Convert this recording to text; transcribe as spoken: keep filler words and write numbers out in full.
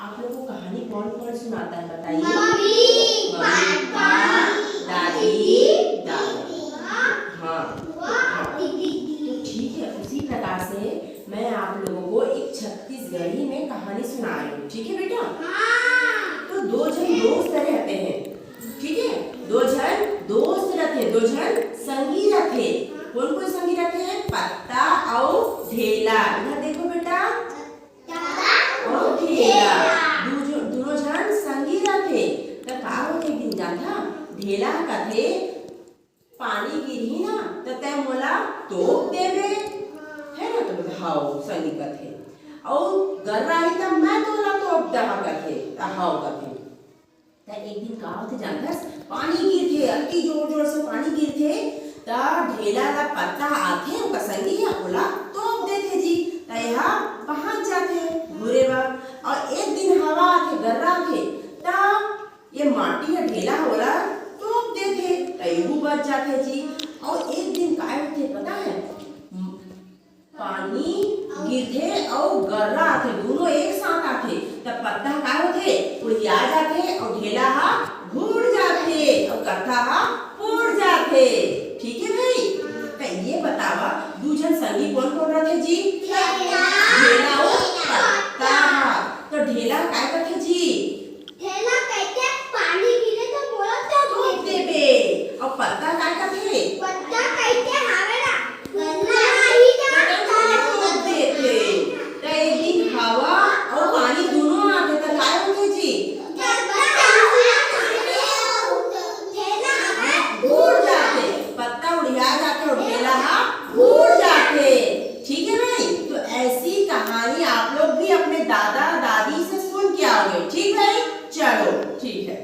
आप लोग को कहानी कौन कौन सुनाता है, बताइए। मम्मी, पापा, दादी, दादा। हाँ, हाँ। तो ठीक है, उसी प्रकार से मैं आप लोगों को एक छत्तीसगढ़ी में कहानी सुना रही हूँ, ठीक है बेटा? तो दो झन दोस्त रहते हैं, ठीक है? दो झन दोस्त रथे, दो झन संगी रथे। कौन कौन संगी रथे? पत्ता अउ ढेला। इधर देखो बेटा, अउ ढेला। दू झ-, दूनों झन संगी रथे। त का होथे, एक दिन जानथा, ढेला कथे, "पानी गिरही ना, त तैं मोला तोप देबे।" है ना? त बोले, "हव," संगी कथे। "अउ गर्रा ही त मैं तोला तोप दहा," कथे। त हव कथे। त एक दिन का होथे जानथस, पानी गिरथे, अति जोर जोर से पानी गिरथे, त ढेला ला पत्ता आथे, ओकर संगी ह ओला तोप देथे जी। त एहा पहुंच जाथे घूरे बर। अउ एक दिन हवा आथे, गर्रा आथे, त ये माटी ह ढेला ह ओला तोप देथे, त एहू बच जाथे जी। अउ एक दिन काय होथे पता है, पानी गिरथे अउ गर्रा आथे, दूनों एक साथ आथे, त पत्ता ह का होथे, उड़िया जाथे अउ ढेला ह घूर जाथे अउ कत्था ह फूट जाथे। ठीक है भाई, त ये बतावा, दू झन संगी कौन कौन रथे जी? ढेला अउ पत्ता। त ढेला काय कथे जी? ढेला कहिथे, "पानी गिरे त मोला तोप देबे।" अउ पत्ता काय कथे? पत्ता कहिथे, "हावे ना, गर्रा आही त तोप देथे।" त एक दिन हवा अउ पानी दूनों आथे त काय होथे जी? ढेला ह घूर जाथे, पत्ता उड़िया जाथे अउ ढेला ह घूर जाथे। ठीक है भाई, तो ऐसी कहानी आप लोग भी अपने दादा दादी से सुन के आओगे। ठीक भाई, चलो ठीक है।